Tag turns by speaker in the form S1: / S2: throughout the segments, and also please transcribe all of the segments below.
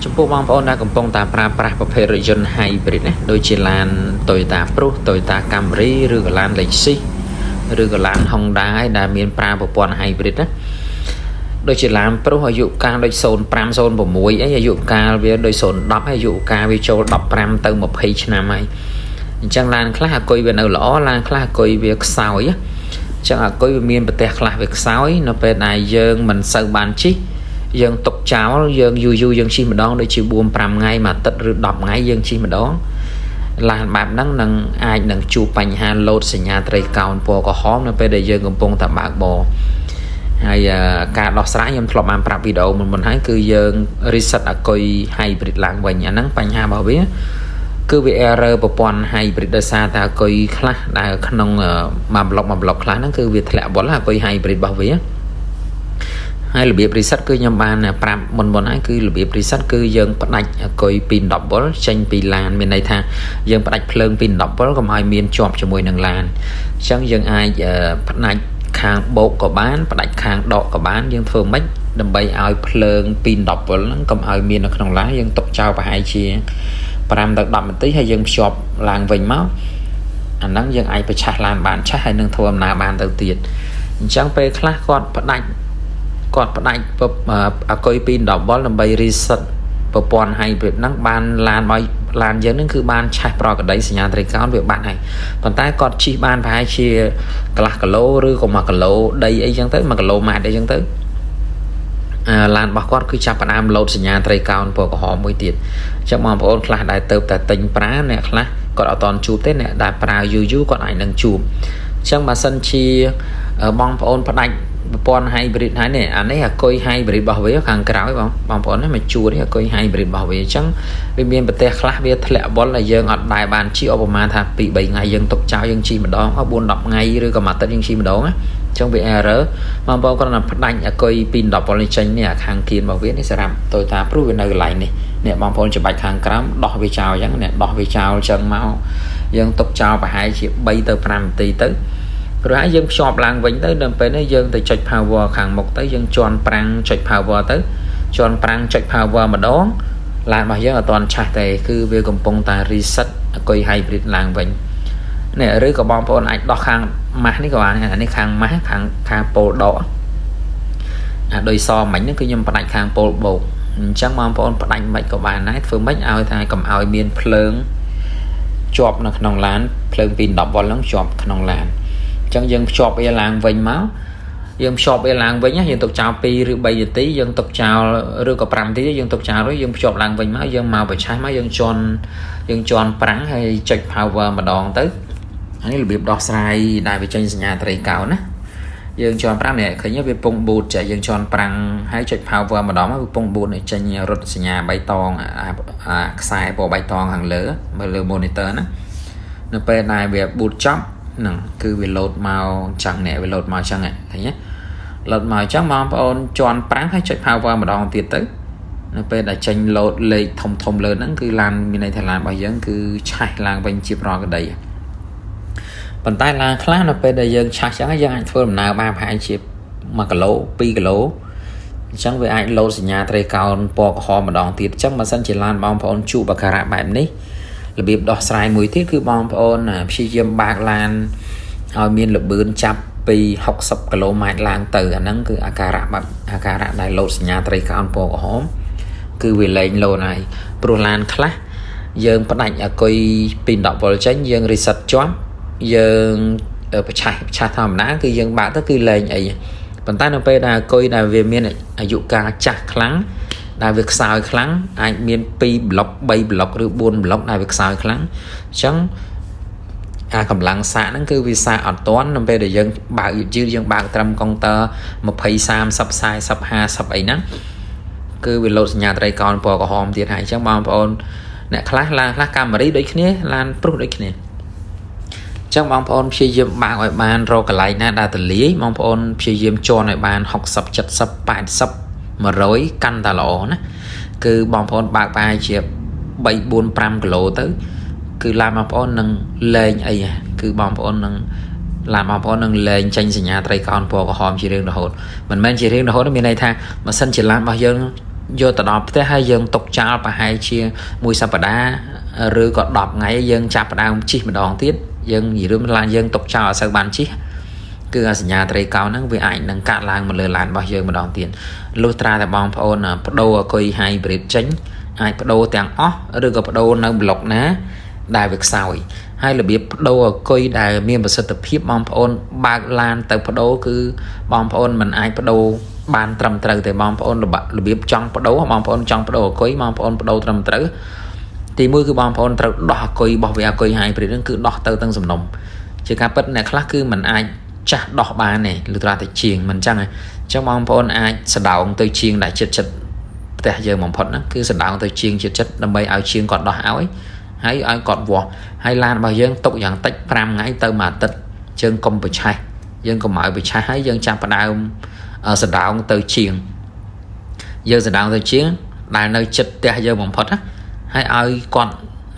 S1: ចំពោះបងប្អូនដែលកំពុងតែប្រើប្រាស់ប្រភេទរថយន្ត Hybrid ណាដូចជាឡាន Toyota Prius Toyota Camry ឬក៏ឡាន Lexus ឬក៏ឡាន Honda ឯដែលមានប្រើប្រព័ន្ធ Hybrid ណាដូចជាឡាន Prius អាយុកាលដូច05 06អីអាយុកាលវាដូច010ហើយអាយុកាលវាចូល15ទៅ20ឆ្នាំហើយអញ្ចឹងឡានខ្លះអាគុយវានៅល្អឡានខ្លះអាគុយវាខ្សោយណាអញ្ចឹងអាគុយវាមានប្រទេសខ្លះវាខ្សោយនៅពេលដែលយើងមិនសូវបានជិះយើងទុកចោលយើងយូរយូរយើងជិះម្ដងដូចជា4 5ថ្ងៃមួយអាទិត្យឬ10ថ្ងៃយើងជិះម្ដងឡានបែបហ្នឹងនឹងអាចនឹងជួបបញ្ហាលោតសញ្ញាត្រីកោណពណ៌ក្រហមនៅពេលដែលយើងកំពុងតែបើកបរហើយការដោះស្រាយខ្ញុំធ្លាប់បានប្រាប់វីដេអូមុនមុនហើយគឺយើង reset អាគុយ hybrid ឡើងវិញអាហ្នឹងបញ្ហារបស់វាគឺវា error ប្រព័ន្ធ hybrid ដោយសារតែអាគុយខ្លះដែលក្នុងមួយប្លុកមួយប្លុកខ្លះហ្នឹងគឺវាធ្លាក់វល់អាគុយ hybrid របស់វាហើយរបៀប reset គឺខ្ញុំបានប្រាប់មុនមុនហើយគឺរបៀប reset គឺយើងផ្ដាច់អាគុយពី10 V ចេញពីឡានមានន័យថាយើងផ្ដាច់ភ្លើងពី10 V កុំឲ្យមានជាប់ជាមួយនឹងឡានអញ្ចឹងយើងអាចផ្ដាច់ខាងបោកក៏បានផ្ដាច់ខាងដកក៏បានយើងធ្វើម៉េចដើម្បីឲ្យភ្លើងពី10 V ហ្នឹងកុំឲ្យមាននៅក្នុងឡានយើងទុកចោលប្រហែលជា5ទៅ10នាទីហើយយើងភ្ជាប់ឡើងវិញមកអាហ្នឹងយើងអាចប្រឆាស់ឡានបានឆេះហើយនឹងធ្វើដំណើរបានទៅទៀតអញ្ចឹងពេលខ្លះគាត់ផ្ដាច់អាគុយពី10 V ដើម្បី reset ប្រព័ន្ធ hybrid ហ្នឹងបានឡានឲ្យឡានយើងហ្នឹងគឺបានឆេះប្រក្តីសញ្ញាត្រីកោណវាបាត់ហើយប៉ុន្តែគាត់ជិះបានប្រហែលជាកន្លះគីឡូឬក៏1គីឡូដីអីចឹងទៅ1គីឡូម៉ែត្រអីចឹងទៅឡានរបស់គាត់គឺចាប់ផ្ដើមលោតសញ្ញាត្រីកោណពណ៌ក្រហមមួយទៀតអញ្ចឹងបងប្អូនខ្លះដែលទៅតែទិញប្រើអ្នកខ្លះគាត់អត់តន់ជួបទេអ្នកដែលប្រើយូរយូរគាត់អាចនឹងជួបអញ្ចឹងបើសិនជាបងប្អូនផ្ដាច់ប្រព័ន្ធ hybrid ហើយនេះអានេះអាគុយ hybrid របស់វាខាងក្រោយបងបងប្អូននេះមកជួរនេះអាគុយ hybrid របស់វាអញ្ចឹងវាមានប្រទេសខ្លះវាធ្លាក់វល់ដែលយើងអត់ដែលបានជិះឧបមាថា2 3ថ្ងៃយើងទុកចោលយើងជិះម្ដង4 10ថ្ងៃឬក៏មួយអាទិត្យយើងជិះម្ដងណាអញ្ចឹងវា error បងប្អូនគ្រាន់តែផ្ដាច់អាគុយពី10វល់នេះចេញនេះអាខាងគៀនរបស់វានេះសម្រាប់ Toyota ព្រោះវានៅកន្លែងនេះនេះបងប្អូនច្បាច់ខាងក្រោមដោះវាចោលអញ្ចឹងនេះដោះវាចោលអញ្ចឹងមកយើងទុកចោលប្រហែលជា3ទៅ5នាទីទៅព្រោះហើយយើងភ្ជាប់ឡើងវិញទៅដល់ពេលនេះយើងទៅចុច power ខាងមុខទៅយើងជន់ប្រាំងចុច power ទៅជន់ប្រាំងចុច power ម្ដងឡានរបស់យើងអត់ទាន់ឆេះទេគឺវាកំពុងតែ reset អាគុយ hybrid ឡើងវិញនេះឬក៏បងប្អូនអាចដោះខាងម៉ាស់នេះក៏បានអានេះខាងម៉ាស់ខាងខាងប៉ូលដកអាដោយសមិញហ្នឹងគឺខ្ញុំផ្ដាច់ខាងប៉ូលបោកអញ្ចឹងបងប្អូនផ្ដាច់មិនក៏បានដែរធ្វើម៉េចឲ្យថាកុំឲ្យមានភ្លើងជាប់នៅក្នុងឡានភ្លើងពី10វ៉ុលហ្នឹងជាប់ក្នុងឡានអញ្ចឹងយើងភ្ជាប់វាឡើងវិញមកយើងភ្ជាប់វាឡើងវិញយើងទុកចោល2ឬ3នាទីយើងទុកចោលឬក៏5នាទីយើងទុកចោលរួចយើងភ្ជាប់ឡើងវិញមកយើងមកប្រឆេះមកយើងជន់ប្រាំងហើយចុច power ម្ដងទៅអានេះរបៀបដោះស្រាយដែលវាចេញសញ្ញាត្រីកោណណាយើងជាន់ប្រាំងនេះឃើញវាពង boot ចាយើងជាន់ប្រាំងហើយចុច power ម្ដងមកវាពង boot នេះចេញរត់សញ្ញាបៃតងអាខ្សែពណ៌បៃតងខាងលើមើលលើ monitor ណានៅពេលដែលវា boot ចប់ហ្នឹងគឺវា load មកចឹងនេះវា load មកចឹងឃើញទេ load មកចឹងបងប្អូនជាន់ប្រាំងហើយចុច power ម្ដងទៀតទៅនៅពេលដែលចេញ load លេខធំធំលើហ្នឹងគឺឡានមានន័យថាឡានរបស់យើងគឺឆេះឡើងវិញជាប្រក្តីប៉ុន្តែឡានខ្លះនៅពេលដែលយើងឆាស់ចឹងយើងអាចធ្វើដំណើរបានប្រហែលជា1គីឡូ2គីឡូអញ្ចឹងវាអាចលោតសញ្ញាត្រីកោណពណ៌ក្រហមម្ដងទៀតអញ្ចឹងបើសិនជាឡានបងប្អូនជួបអាការៈបែបនេះរបៀបដោះស្រាយមួយទៀតគឺបងប្អូនព្យាយាមបើកឡានឲ្យមានល្បឿនចាប់ពី60គីឡូម៉ែត្រឡើងទៅអាហ្នឹងគឺអាការៈបាត់អាការៈដែលលោតសញ្ញាត្រីកោណពណ៌ក្រហមគឺវាលែងលោតហើយព្រោះឡានខ្លះយើងផ្ដាច់អាគុយពី10វ៉ុលចេញយើង reset ជាប់យើងប្រឆេះប្រឆេះធម្មតាគឺយើងបើកទៅគឺលែងអីប៉ុន្តែនៅពេលដែលអាគុយដែលវាមានអាយុកាលចាស់ខ្លាំងដែលវាខ្សោយខ្លាំងអាចមាន2ប្លុក3ប្លុកឬ4ប្លុកដែលវាខ្សោយខ្លាំងអញ្ចឹងអាកម្លាំងសាកហ្នឹងគឺវាសាកអត់ទាន់នៅពេលដែលយើងបើកយឺតយឺតយើងបើកត្រឹមកុងទ័រ20 30 40 50អីហ្នឹងគឺវាលោតសញ្ញាត្រីកោណពណ៌ក្រហមទៀតហើយអញ្ចឹងបងប្អូនអ្នកខ្លះឡានខ្លះCamry ដូចគ្នាឡាន Prius ដូចគ្នាចឹងបងប្អូនព្យាយាមបើកឲ្យបានរកកន្លែងណាដែលទលាយបងប្អូនព្យាយាមជន់ឲ្យបាន60 70 80 100កាន់តែល្អណាគឺបងប្អូនបើកប្រហែលជា3 4 5គីឡូទៅគឺឡានបងប្អូននឹងលែងអីគឺបងប្អូននឹងឡានបងប្អូននឹងលែងចេញសញ្ញាត្រីកោណពណ៌ក្រហមជារៀងរហូតមិនមែនជារៀងរហូតមានន័យថាម៉ាស៊ីនជាឡានរបស់យើង យកទៅដល់ផ្ទះហើយយើងទុកចោលប្រហែលជាមួយសប្តាហ៍ឬក៏10ថ្ងៃយើងចាប់ផ្ដើមជិះម្ដងទៀតយើងនិយាយរួមឡានយើងទុកចោលអត់សូវបានជិះគឺអាសញ្ញាត្រីកោណហ្នឹងវាអាចនឹងកាត់ឡើងមកលើឡានរបស់យើងម្ដងទៀតលុះត្រាតែបងប្អូនបដូរអាគុយ hybrid ចេញអាចបដូរទាំងអស់ឬក៏បដូរនៅប្លុកណាដែលវាខ្សោយហើយរបៀបបដូរអាគុយដែលមានប្រសិទ្ធភាពបងប្អូនបើកឡានទៅបដូរគឺបងប្អូនមិនអាចបដូរបានត្រឹមត្រូវទេបងប្អូនរបៀបចង់បដូរបងប្អូនចង់បដូរអាគុយបងប្អូនបដូរត្រឹមត្រូវទីមួយគឺបងប្អូនត្រូវដោះអាគុយរបស់វាអាគុយ hybrid ហ្នឹងគឺដោះទៅទាំងសំណុំជាការពិតអ្នកខ្លះគឺមិនអាចចាស់ដោះបានទេលុះត្រាតែជាងមិនចឹងអញ្ចឹងបងប្អូនអាចសដោងទៅជាងដែលចិត្តចិត្តផ្ទះយើងបំផុតហ្នឹងគឺសដោងទៅជាងចិត្តចិត្តដើម្បីឲ្យជាងគាត់ដោះឲ្យហើយឲ្យគាត់វាស់ហើយឡានរបស់យើងទុកយ៉ាងតិច5ថ្ងៃទៅមួយអាទិត្យជើងកុំប្រឆេះយើងកុំឲ្យប្រឆេះហើយយើងចាប់ផ្ដើមសដោងទៅជាងយើងសដោងទៅជាងដែលនៅចិត្តផ្ទះយើងបំផុតណាហើយឲ្យគាត់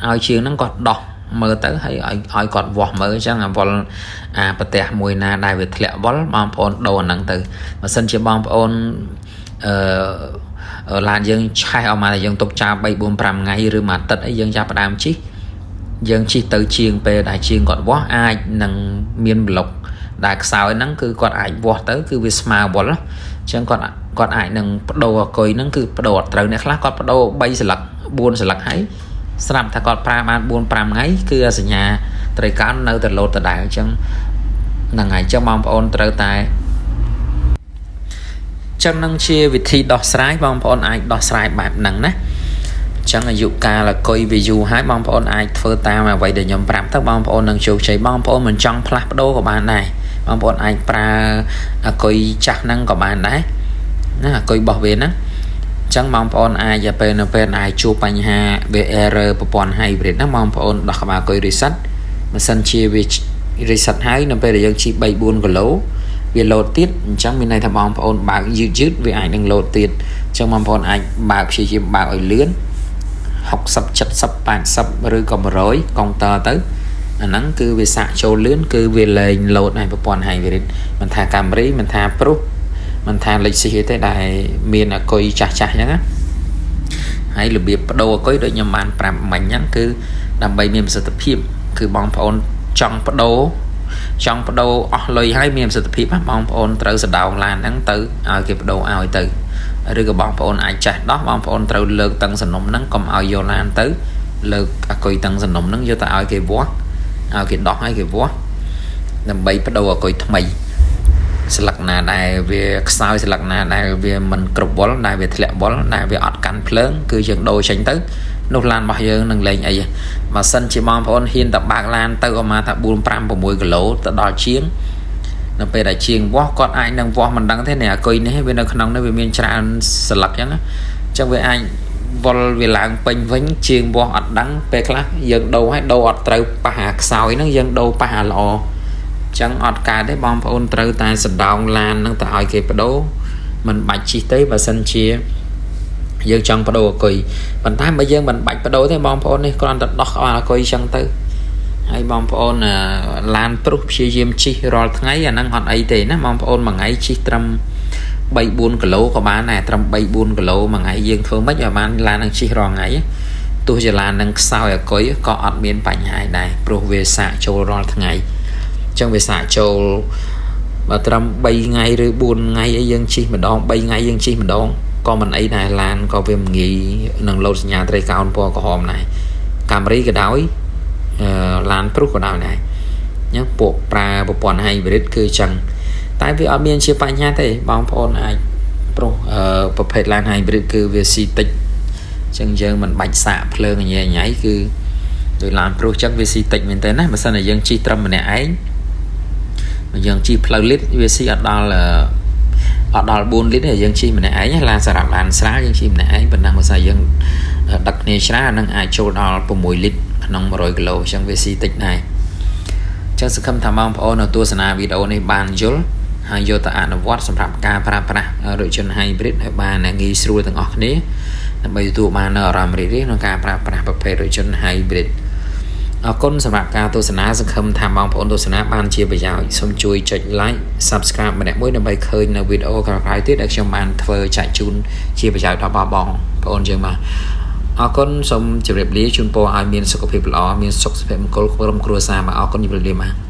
S1: ឲ្យជាងហ្នឹងគាត់ដោះមើលទៅហើយឲ្យគាត់វាស់មើលអញ្ចឹងអាវល់អាប្រទេសមួយណាដែលវាធ្លាក់វល់បងប្អូនដូរអាហ្នឹងទៅបើសិនជាបងប្អូនអឺឡានយើងឆេះអស់មកតែយើងទុកចោល3 4 5ថ្ងៃឬមួយអាទិត្យអីយើងចាប់ផ្ដើមជិះយើងជិះទៅជាងពេលដែលជាងគាត់វាស់អាចនឹងមានប្លុកដែលខ្សោយហ្នឹងគឺគាត់អាចវាស់ទៅគឺវាស្មើវល់អញ្ចឹងគាត់អាចនឹងបដូរអាគុយហ្នឹងគឺបដូរអត់ត្រូវអ្នកខ្លះគាត់បដូរ3ស្លឹក4ស្លឹកហើយស្រាប់ថាគាត់ប្រើបាន4 5ថ្ងៃគឺអាសញ្ញាត្រីកោណនៅតែលោតដដែលអញ្ចឹងហ្នឹងហើយអញ្ចឹងបងប្អូនត្រូវតែចឹងនឹងជាវិធីដោះស្រាយបងប្អូនអាចដោះស្រាយបែបហ្នឹងណាចឹងអាយុកាលអគុយវាយូរហើយបងប្អូនអាចធ្វើតាមអ្វីដែលខ្ញុំប្រាប់ទៅបងប្អូននឹងជោគជ័យបងប្អូនមិនចង់ផ្លាស់ប្ដូរក៏បានដែរបងប្អូនអាចប្រើអគុយចាស់ហ្នឹងក៏បានដែរណាអគុយរបស់វាហ្នឹងចឹងបងប្អូនអាចពេលនៅពេលអាចជួបបញ្ហាវា error ប្រព័ន្ធ hybrid ហ្នឹងបងប្អូនដោះក្បាលអគុយ reset បើសិនជាវា reset ហើយនៅពេលដែលយើងជិះ3 4គីឡូវាលោតទៀតអញ្ចឹងមានន័យថាបងប្អូនបើកយឺតយឺតវាអាចនឹងលោតទៀតអញ្ចឹងបងប្អូនអាចបើកព្យាយាមបើកឲ្យលឿន60 70 80ឬក៏100កុងទ័រទៅអាហ្នឹងគឺវាសាក់ចូលលឿនគឺវាលែងលោតហើយប្រព័ន្ធ hybrid មិនថា Camry មិនថា Prius មិនថា Lexus ទេដែលមានអាគុយចាស់ចាស់អញ្ចឹងណាហើយរបៀបបដូរអាគុយដូចខ្ញុំបានប្រាប់មិញអញ្ចឹងគឺដើម្បីមានប្រសិទ្ធភាពគឺបងប្អូនចង់បដូរចង់បដូរអស់លុយហើយមានប្រសិទ្ធភាពបងប្អូនត្រូវសដោងឡានហ្នឹងទៅឲ្យគេបដូរឲ្យទៅឬក៏បងប្អូនអាចចេះដោះបងប្អូនត្រូវលើកតឹងសំណុំហ្នឹងកុំឲ្យយកឡានទៅលើកអាគុយតឹងសំណុំហ្នឹងយកទៅឲ្យគេវាស់ឲ្យគេដោះឲ្យគេវាស់ដើម្បីបដូរអាគុយថ្មីស្លឹកណាដែលវាខ្សោយស្លឹកណាដែលវាមិនគ្រប់វល់ដែលវាធ្លាក់វល់ដែលវាអត់កាន់ភ្លើងគឺយើងដូរចេញទៅនោះឡានរបស់យើងនឹងលែងអីបើសិនជាបងប្អូនហ៊ានតែបើកឡានទៅអមថា4 5 6គីឡូទៅដល់ជាងនៅពេលដែលជាងវាស់គាត់អាចនឹងវាស់មិនដឹងទេនេះអាគុយនេះវានៅក្នុងនេះវាមានច្រើនស្លឹកអញ្ចឹងអញ្ចឹងវាអាចវល់វាឡើងពេញវិញជាងវាស់អត់ដឹងពេលខ្លះយើងដូរឲ្យដូរអត់ត្រូវប៉ះអាខ្សោយហ្នឹងយើងដូរប៉ះអាល្អចឹងអត់កើតទេបងប្អូនត្រូវតែសដោងឡានហ្នឹងទៅឲ្យគេបដូរមិនបាច់ជិះទេបើសិនជាយើងចង់បដូរអាគុយប៉ុន្តែបើយើងមិនបាច់បដូរទេបងប្អូននេះគ្រាន់តែដោះក្បាលអាគុយចឹងទៅហើយបងប្អូនឡាន Prius ព្យាយាមជិះរាល់ថ្ងៃអាហ្នឹងអត់អីទេណាបងប្អូនមួយថ្ងៃជិះត្រឹម3 4គីឡូក៏បានដែរត្រឹម3 4គីឡូមួយថ្ងៃយើងធ្វើម៉េចឲ្យបានឡាននឹងជិះរាល់ថ្ងៃទោះជាឡាននឹងខ្សោយអាគុយក៏អត់មានបញ្ហាដែរព្រោះវាសាកចូលរាល់ថ្ងៃអញ្ចឹងវាសាកចូលបើត្រឹម3ថ្ងៃឬ4ថ្ងៃអីយើងជិះម្ដង3ថ្ងៃយើងជិះម្ដងក៏មិនអីដែរឡានក៏វាមិនងាយនឹងលោតសញ្ញាត្រីកោណពណ៌ក្រហមដែរ Camry ក៏ដោយឡាន Prius ក៏ដោយដែរអញ្ចឹងពួកប្រើប្រព័ន្ធ hybrid គឺអញ្ចឹងតែវាអត់មានជាបញ្ហាទេបងប្អូនអាចប្រុសប្រភេទឡាន hybrid គឺវាស៊ីតិចអញ្ចឹងយើងមិនបាច់សាកភ្លើងញ៉ៃញ៉ៃគឺដោយឡាន Prius អញ្ចឹងវាស៊ីតិចមែនតើណាបើសិនតែយើងជិះត្រឹមម្នាក់ឯងយើងជិះផ្លូវលីត្រវាស៊ីអត់ដល់4លីត្រទេយើងជិះម្នាក់ឯងឡានសម្រាប់ឡានស្រាលយើងជិះម្នាក់ឯងប៉ុន្តែបើសិនយើងដឹកគ្នាច្រើនអានឹងអាចចូលដល់6លីត្រក្នុង100គីឡូអញ្ចឹងវាស៊ីតិចដែរអញ្ចឹងសង្ឃឹមថាបងប្អូននៅទស្សនាវីដេអូនេះបានយល់ហើយយកទៅអនុវត្តសម្រាប់ការប្រើប្រាស់រថយន្ត hybrid ឲ្យបានងាយស្រួលទាំងអស់គ្នាដើម្បីទទួលបាននូវអារម្មណ៍រីករាយក្នុងការប្រើប្រាស់ប្រភេទរថយន្ត hybrid។ អរគុណសម្រាប់ការទស្សនាសង្ឃឹមថាបងប្អូនទស្សនាបានជាប្រយោជន៍សូមជួយចុច like subscribe ម្នាក់មួយដើម្បីឃើញនៅវីដេអូក្រោយៗទៀតដែលខ្ញុំបានធ្វើចែកជូនជាប្រយោជន៍ដល់បងប្អូនយើងបាទអរគុណសូមជម្រាបលាជូនពរឲ្យមានសុខភាពល្អមានសុខសុភមង្គលក្រុមគ្រួសារបាទអរគុណជម្រាបលាបាទ។